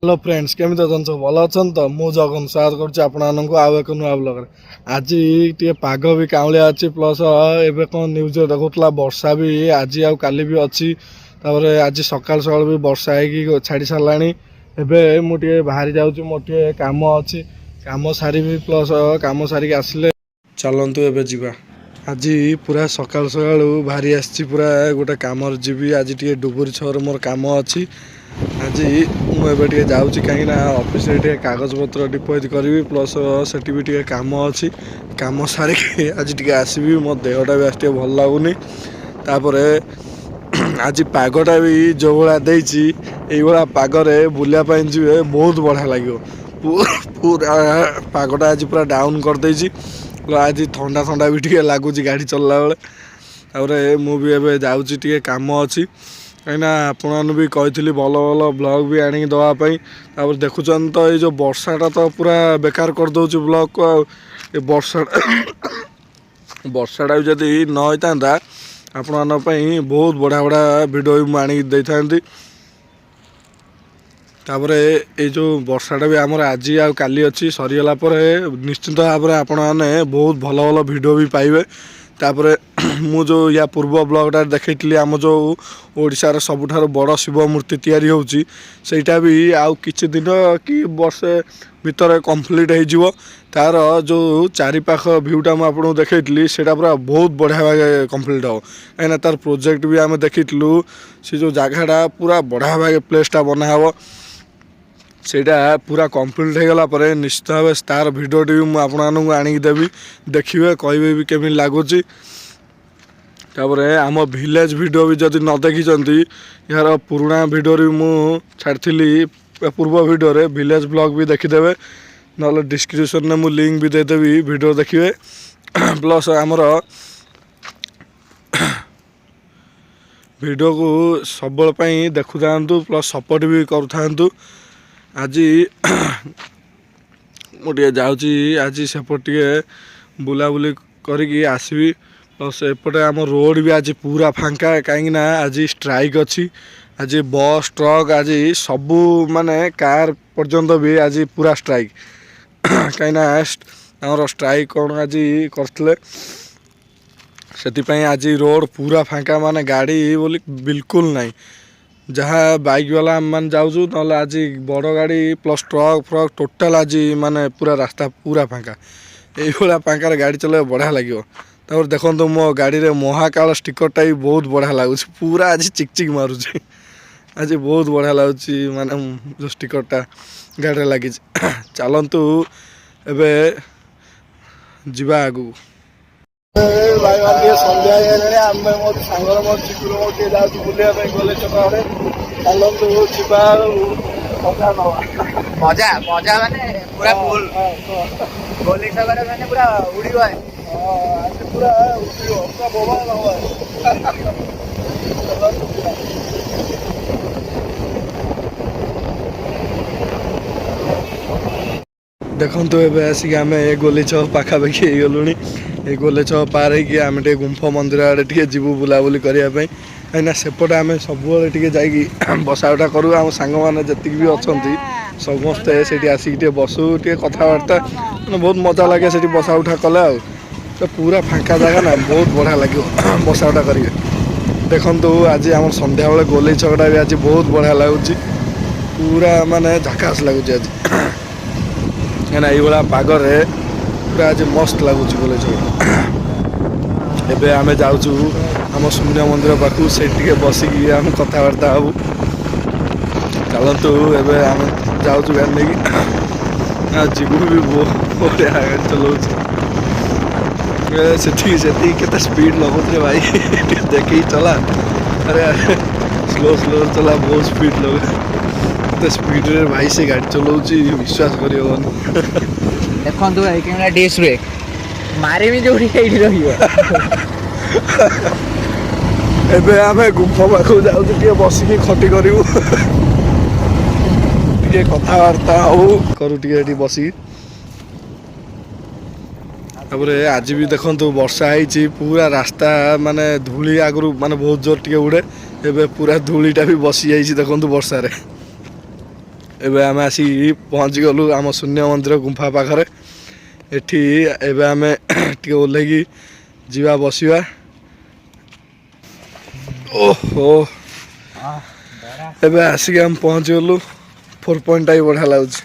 Hello friends, କେମିତି ଅଛନ୍ତି ସବୁ? ଭଲ ଅଛନ୍ତି ତ? ମୁଁ ଜଗନ ସ୍ୱାଗତ କରୁଛି ଆପଣମାନଙ୍କୁ ଆଉ ଏକ ନୂଆ ବ୍ଲଗରେ। ଆଜି ଟିକେ ପାଗ ବି କାଉଁଳିଆ ଅଛି, ପ୍ଲସ୍ ଏବେ କ'ଣ ନ୍ୟୁଜ୍ରେ ଦେଖାଉଥିଲା, ବର୍ଷା ବି ଆଜି ଆଉ କାଲି ବି ଅଛି। ତାପରେ ଆଜି ସକାଳୁ ସକାଳୁ ବି ବର୍ଷା ହେଇକି ଛାଡ଼ି ସାରିଲାଣି। ଏବେ ମୁଁ ଟିକେ ବାହାରି ଯାଉଛି, ମୋର ଟିକେ କାମ ଅଛି, କାମ ସାରିବି। ପ୍ଲସ୍ କାମ ସାରିକି ଆସିଲେ ଚାଲନ୍ତୁ ଏବେ ଯିବା। ଆଜି ପୁରା ସକାଳୁ ସକାଳୁ ବାହାରି ଆସିଛି, ପୁରା ଗୋଟେ କାମରେ ଯିବି। ଆଜି ଟିକେ ଡୁବୁରି ଛକରେ ମୋର କାମ ଅଛି। ଆଜି ମୁଁ ଏବେ ଟିକେ ଯାଉଛି, କାହିଁକିନା ଅଫିସରେ ଟିକେ କାଗଜପତ୍ର ଡିପୋଜିଟ୍ କରିବି, ପ୍ଲସ୍ ସେଠି ବି ଟିକେ କାମ ଅଛି। କାମ ସାରିକି ଆଜି ଟିକେ ଆସିବି। ମୋ ଦେହଟା ବି ଆଜି ଟିକେ ଭଲ ଲାଗୁନି। ତାପରେ ଆଜି ପାଗଟା ବି ଯେଉଁ ଭଳିଆ ଦେଇଛି, ଏଇଭଳିଆ ପାଗରେ ବୁଲିବା ପାଇଁ ଯିବେ, ବହୁତ ବଢ଼ିଆ ଲାଗିବ। ପୁରା ପାଗଟା ଆଜି ପୁରା ଡାଉନ୍ କରିଦେଇଛି। ଆଜି ଥଣ୍ଡା ଥଣ୍ଡା ବି ଟିକେ ଲାଗୁଛି ଗାଡ଼ି ଚଲାଇଲା ବେଳେ। ତାପରେ ମୁଁ ବି ଏବେ ଯାଉଛି, ଟିକେ କାମ ଅଛି, କାହିଁକିନା ଆପଣମାନଙ୍କୁ ବି କହିଥିଲି ଭଲ ଭଲ ବ୍ଲଗ୍ ବି ଆଣିକି ଦେବା ପାଇଁ। ତାପରେ ଦେଖୁଛନ୍ତି ତ, ଏଇ ଯେଉଁ ବର୍ଷାଟା ତ ପୁରା ବେକାର କରିଦେଉଛି ବ୍ଲଗ୍କୁ। ଆଉ ଏ ବର୍ଷାଟା ବି ଯଦି ନ ହେଇଥାନ୍ତା, ଆପଣମାନଙ୍କ ପାଇଁ ବହୁତ ବଢ଼ିଆ ବଢ଼ିଆ ଭିଡ଼ିଓ ବି ମୁଁ ଆଣିକି ଦେଇଥାନ୍ତି। ତାପରେ ଏଇ ଯେଉଁ ବର୍ଷାଟା ବି ଆମର ଆଜି ଆଉ କାଲି ଅଛି, ସରିଗଲା ପରେ ନିଶ୍ଚିନ୍ତ ଭାବରେ ଆପଣମାନେ ବହୁତ ଭଲ ଭଲ ଭିଡ଼ିଓ ବି ପାଇବେ। ତାପରେ ମୁଁ ଯେଉଁ ୟା ପୂର୍ବ ବ୍ଲଗ୍ଟା ଦେଖେଇଥିଲି, ଆମ ଯେଉଁ ଓଡ଼ିଶାର ସବୁଠାରୁ ବଡ଼ ଶିବ ମୂର୍ତ୍ତି ତିଆରି ହେଉଛି, ସେଇଟା ବି ଆଉ କିଛି ଦିନ କି ବର୍ଷେ ଭିତରେ କମ୍ପ୍ଲିଟ୍ ହେଇଯିବ। ତାର ଯେଉଁ ଚାରିପାଖ ଭ୍ୟୁଟା ମୁଁ ଆପଣଙ୍କୁ ଦେଖେଇଥିଲି, ସେଇଟା ପୁରା ବହୁତ ବଢ଼ିଆ ଭାବେ କମ୍ପ୍ଲିଟ୍ ହେବ, କାହିଁକିନା ତାର ପ୍ରୋଜେକ୍ଟ ବି ଆମେ ଦେଖିଥିଲୁ। ସେ ଯେଉଁ ଜାଗାଟା ପୁରା ବଢ଼ିଆ ଭାବେ ପ୍ଲେସ୍ଟା ବନା ହେବ। ସେଇଟା ପୁରା କମ୍ପ୍ଲିଟ୍ ହେଇଗଲା ପରେ ନିଶ୍ଚିତ ଭାବେ ତାର ଭିଡ଼ିଓଟି ବି ମୁଁ ଆପଣମାନଙ୍କୁ ଆଣିକି ଦେବି, ଦେଖିବେ, କହିବେ ବି କେମିତି ଲାଗୁଛି। ତାପରେ ଆମ ଭିଲେଜ୍ ଭିଡ଼ିଓ ବି ଯଦି ନ ଦେଖିଛନ୍ତି, ଏହାର ପୁରୁଣା ଭିଡ଼ିଓରେ ବି ମୁଁ ଛାଡ଼ିଥିଲି। ପୂର୍ବ ଭିଡ଼ିଓରେ ଭିଲେଜ୍ ବ୍ଲଗ୍ ବି ଦେଖିଦେବେ, ନହେଲେ ଡିସ୍କ୍ରିପସନ୍ରେ ମୁଁ ଲିଙ୍କ୍ ବି ଦେଇଦେବି, ଭିଡ଼ିଓ ଦେଖିବେ। ପ୍ଲସ୍ ଆମର ଭିଡ଼ିଓକୁ ସବୁବେଳେ ପାଇଁ ଦେଖୁଥାନ୍ତୁ, ପ୍ଲସ୍ ସପୋର୍ଟ ବି କରୁଥାନ୍ତୁ। ଆଜି ମୁଁ ଟିକେ ଯାଉଛି, ଆଜି ସେପଟେ ଟିକେ ବୁଲାବୁଲି କରିକି ଆସିବି। ପ୍ଲସ୍ ଏପଟେ ଆମ ରୋଡ଼ ବି ଆଜି ପୁରା ଫାଙ୍କା, କାହିଁକିନା ଆଜି ଷ୍ଟ୍ରାଇକ୍ ଅଛି। ଆଜି ବସ୍, ଟ୍ରକ୍, ଆଜି ସବୁ ମାନେ କାର୍ ପର୍ଯ୍ୟନ୍ତ ବି ଆଜି ପୁରା ଷ୍ଟ୍ରାଇକ୍, କାହିଁକିନା ଆମର ଷ୍ଟ୍ରାଇକ୍ କ'ଣ ଆଜି କରିଥିଲେ। ସେଥିପାଇଁ ଆଜି ରୋଡ଼ ପୁରା ଫାଙ୍କା, ମାନେ ଗାଡ଼ି ବୋଲି ବିଲକୁଲ ନାହିଁ। ଯାହା ବାଇକ୍ ବାଲା ଆମେମାନେ ଯାଉଛୁ, ନହେଲେ ଆଜି ବଡ଼ ଗାଡ଼ି ପ୍ଲସ୍ ଟ୍ରକ୍ ଫ୍ରକ୍ ଟୋଟାଲ୍ ଆଜି ମାନେ ପୁରା ରାସ୍ତା ପୁରା ଫାଙ୍କା। ଏଇଭଳିଆ ଫାଙ୍କାରେ ଗାଡ଼ି ଚଲେଇବା ବଢ଼ିଆ ଲାଗିବ। ତାପରେ ଦେଖନ୍ତୁ, ମୋ ଗାଡ଼ିରେ ମହାକାଳ ଷ୍ଟିକରଟା ବି ବହୁତ ବଢ଼ିଆ ଲାଗୁଛି। ପୁରା ଆଜି ଚିକ୍ ଚିକ୍ ମାରୁଛି। ଆଜି ବହୁତ ବଢ଼ିଆ ଲାଗୁଛି, ମାନେ ଯେଉଁ ଷ୍ଟିକରଟା ଗାଡ଼ିରେ ଲାଗିଛି। ଚାଲନ୍ତୁ, ଏବେ ଯିବା ଆଗକୁ। ଭାଇ, ଟିକେ ସନ୍ଧ୍ୟା ହେଇଗଲାଣି। ଆମେ ମୋ ସାଙ୍ଗର ମୋର, ଚିକୁର ମୋର ଟିକେ ଯାଉଛୁ ବୁଲିବା ପାଇଁ ଗଲେ ଛକ ଆଡ଼େ। ଚାଲନ୍ତୁ ଯିବା ଆଉ ମଜା ନବା। ମଜା ମଜା ମାନେ ପୁରା ଫୁଲ। ଗୋଲେଇ ଛକରେ ମାନେ ପୁରା ଉଡ଼ିବ। ଆଜି ପୁରା ଉଠିବ, ପୁରା ବୋବାଲ ହବ। ଚାଲନ୍ତୁ ଯିବା। ଦେଖନ୍ତୁ, ଏବେ ଆସିକି ଆମେ ଏ ଗୋଲେଇ ଛକ ପାଖାପାଖି ହେଇଗଲୁଣି। ଏ ଗୋଲେଇ ଛକ ପାର ହେଇକି ଆମେ ଟିକେ ଗୁମ୍ଫ ମନ୍ଦିର ଆଡ଼େ ଟିକେ ଯିବୁ ବୁଲାବୁଲି କରିବା ପାଇଁ, କାହିଁକିନା ସେପଟେ ଆମେ ସବୁବେଳେ ଟିକେ ଯାଇକି ବସା ଉଠା କରୁ। ଆମ ସାଙ୍ଗମାନେ ଯେତିକି ବି ଅଛନ୍ତି, ସମସ୍ତେ ସେଇଠି ଆସିକି ଟିକେ ବସୁ, ଟିକେ କଥାବାର୍ତ୍ତା, ମାନେ ବହୁତ ମଜା ଲାଗେ ସେଠି ବସା ଉଠା କଲେ। ଆଉ ତ ପୁରା ଫାଙ୍କା ଜାଗା ନା, ବହୁତ ବଢ଼ିଆ ଲାଗିବ ବସା ଉଠା କରିବେ। ଦେଖନ୍ତୁ, ଆଜି ଆମର ସନ୍ଧ୍ୟାବେଳେ ଗୋଲେଇ ଛକଟା ବି ଆଜି ବହୁତ ବଢ଼ିଆ ଲାଗୁଛି। ପୁରା ମାନେ ଝାକାସ ଲାଗୁଛି ଆଜି, କାହିଁକିନା ଏଇଭଳିଆ ପାଗରେ ପୁରା ଆଜି ମସ୍ତ ଲାଗୁଛି ଗୋଲେଇ ଛକ। ଏବେ ଆମେ ଯାଉଛୁ ଆମ ଶୂନ୍ୟ ମନ୍ଦିର ପାଖକୁ, ସେଇଠି ଟିକେ ବସିକି ଆମେ କଥାବାର୍ତ୍ତା ହବୁ। ଚାଲନ୍ତୁ, ଏବେ ଆମେ ଯାଉଛୁ ଗାଡ଼ି ନେଇକି। ଯିବୁ ବି ବହୁତ ବଢ଼ିଆ ଗାଡ଼ି ଚଲାଉଛି। ଏ ସେଠିକି ସେତିକି କେତେ ସ୍ପିଡ଼ ଲଗାଉଥିଲେ ଭାଇ, ଟିକେ ଦେଖିକି ଚଲା। ଆରେ, ସ୍ଲୋ ସ୍ଲୋ ଚଲା, ବହୁତ ସ୍ପିଡ଼ ଲଗା। କେତେ ସ୍ପିଡ଼ରେ ଭାଇ ସେ ଗାଡ଼ି ଚଲାଉଛି, ବିଶ୍ୱାସ କରିହେବନି। ଦେଖନ୍ତୁ ଭାଇ, କେମିତି ଡିସ୍ ବ୍ରେକ୍ ମାରିବି, ଯୋଉଠି ସେଇଠି ରହିବ। ଏବେ ଆମେ ଗୁମ୍ଫ ପାଖକୁ ଯାଉଛୁ, ଟିକେ ବସିକି ଖଟି କରିବୁ, ଟିକେ କଥାବାର୍ତ୍ତା ହବୁ କରୁ ଟିକେ ଏଠି ବସିକି। ତାପରେ ଆଜି ବି ଦେଖନ୍ତୁ, ବର୍ଷା ହେଇଛି, ପୁରା ରାସ୍ତା ମାନେ ଧୂଳି ଆଗରୁ ମାନେ ବହୁତ ଜୋର ଟିକେ ଉଡ଼େ, ଏବେ ପୁରା ଧୂଳିଟା ବି ବସି ଯାଇଛି ଦେଖନ୍ତୁ ବର୍ଷାରେ। ଏବେ ଆମେ ଆସିକି ପହଞ୍ଚିଗଲୁ ଆମ ଶୂନ୍ୟ ମନ୍ଦିର ଗୁମ୍ଫା ପାଖରେ। ଏଠି ଏବେ ଆମେ ଟିକେ ଓହ୍ଲେଇକି ଯିବା, ବସିବା। ଓହୋ, ଏବେ ଆସିକି ଆମେ ପହଞ୍ଚିଗଲୁ। ଫୋର୍ ପଏଣ୍ଟଟା ବି ବଢ଼ିଆ ଲାଗୁଛି।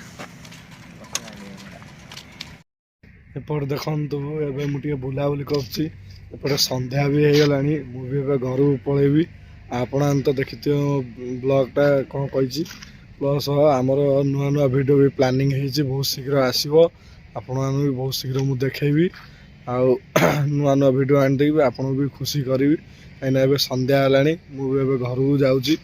ଏପଟେ ଦେଖନ୍ତୁ, ଏବେ ମୁଁ ଟିକେ ବୁଲାବୁଲି କରୁଛି। ଏପଟେ ସନ୍ଧ୍ୟା ବି ହେଇଗଲାଣି। ମୁଁ ବି ଏବେ ଘରକୁ ପଳେଇବି। ଆପଣମାନେ ତ ଦେଖିଥିବେ ବ୍ଲଗ୍ଟା କ'ଣ କହିଛି। ପ୍ଲସ୍ ଆମର ନୂଆ ନୂଆ ଭିଡ଼ିଓ ବି ପ୍ଲାନିଂ ହେଇଛି, ବହୁତ ଶୀଘ୍ର ଆସିବ। ଆପଣମାନଙ୍କୁ ବି ବହୁତ ଶୀଘ୍ର ମୁଁ ଦେଖେଇବି ଆଉ ନୂଆ ନୂଆ ଭିଡ଼ିଓ ଆଣିଦେବି, ଆପଣଙ୍କୁ ବି ଖୁସି କରିବି। କାହିଁକିନା ଏବେ ସନ୍ଧ୍ୟା ହେଲାଣି, ମୁଁ ବି ଏବେ ଘରକୁ ଯାଉଛି।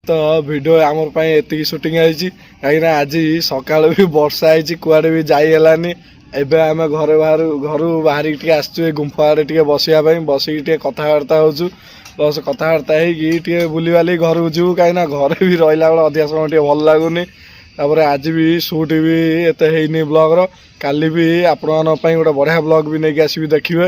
ତ ଭିଡ଼ିଓ ଆମର ପାଇଁ ଏତିକି ସୁଟିଂ ହେଇଛି, କାହିଁକିନା ଆଜି ସକାଳୁ ବି ବର୍ଷା ହେଇଛି, କୁଆଡ଼େ ବି ଯାଇ ହେଲାନି। ଏବେ ଆମେ ଘରେ ବାହାରୁ ଘରୁ ବାହାରିକି ଟିକେ ଆସିଛୁ ଏ ଗୁମ୍ଫା ଆଡ଼େ ଟିକେ ବସିବା ପାଇଁ। ବସିକି ଟିକେ କଥାବାର୍ତ୍ତା ହେଉଛୁ। ପ୍ଲସ୍ କଥାବାର୍ତ୍ତା ହେଇକି ଟିକେ ବୁଲିବାଲି ଘରକୁ ଯିବୁ, କାହିଁକିନା ଘରେ ବି ରହିଲା ବେଳେ ଅଧିକା ସମୟ ଟିକେ ଭଲ ଲାଗୁନି। ତାପରେ ଆଜି ବି ସୁଟ୍ ବି ଏତେ ହେଇନି ବ୍ଲଗ୍ର। କାଲି ବି ଆପଣମାନଙ୍କ ପାଇଁ ଗୋଟେ ବଢ଼ିଆ ବ୍ଲଗ୍ ବି ନେଇକି ଆସିବି, ଦେଖିବେ।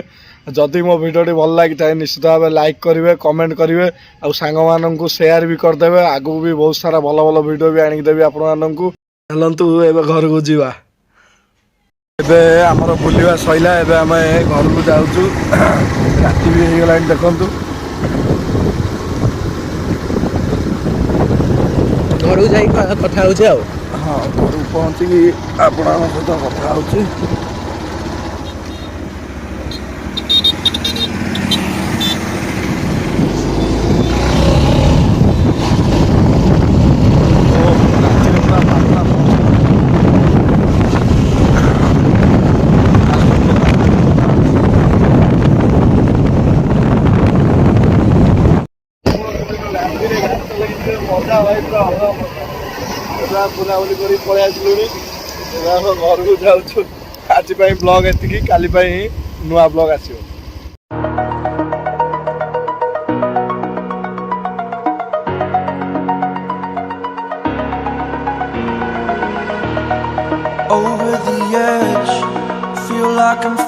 ଯଦି ମୋ ଭିଡ଼ିଓଟି ଭଲ ଲାଗିଥାଏ, ନିଶ୍ଚିତ ଭାବେ ଲାଇକ୍ କରିବେ, କମେଣ୍ଟ କରିବେ ଆଉ ସାଙ୍ଗମାନଙ୍କୁ ସେୟାର ବି କରିଦେବେ। ଆଗକୁ ବି ବହୁତ ସାରା ଭଲ ଭଲ ଭିଡ଼ିଓ ବି ଆଣିକି ଦେବି ଆପଣମାନଙ୍କୁ। ଚାଲନ୍ତୁ, ଏବେ ଘରକୁ ଯିବା। ଏବେ ଆମର ବୁଲିବା ସରିଲା, ଏବେ ଆମେ ଘରକୁ ଯାଉଛୁ। ରାତି ବି ହେଇଗଲାଣି, ଦେଖନ୍ତୁ। ଘରକୁ ଯାଇକି କଥା ହଉଛି ଆଉ। ହଁ, ଘରକୁ ପହଞ୍ଚିକି ଆପଣଙ୍କ ସହିତ କଥା ହେଉଛି। ଓ, ରାତିରେ ପୁରା ପାତଳା ବର୍ଷା। ମଜା ଭାଇ, ପୁରା ଅଲଗା ପ୍ରକାର। ଏବେ ଆମେ ବୁଲାବୁଲି କରି ପଳେଇ ଆସିଲୁଣି। ଏବେ ଆମେ ଘରକୁ ଯାଉଛୁ। ଆଜି ପାଇଁ ବ୍ଲଗ ଏତିକି, କାଲି ପାଇଁ ନୂଆ ବ୍ଲଗ ଆସିବ। Over the edge. Feel like I'm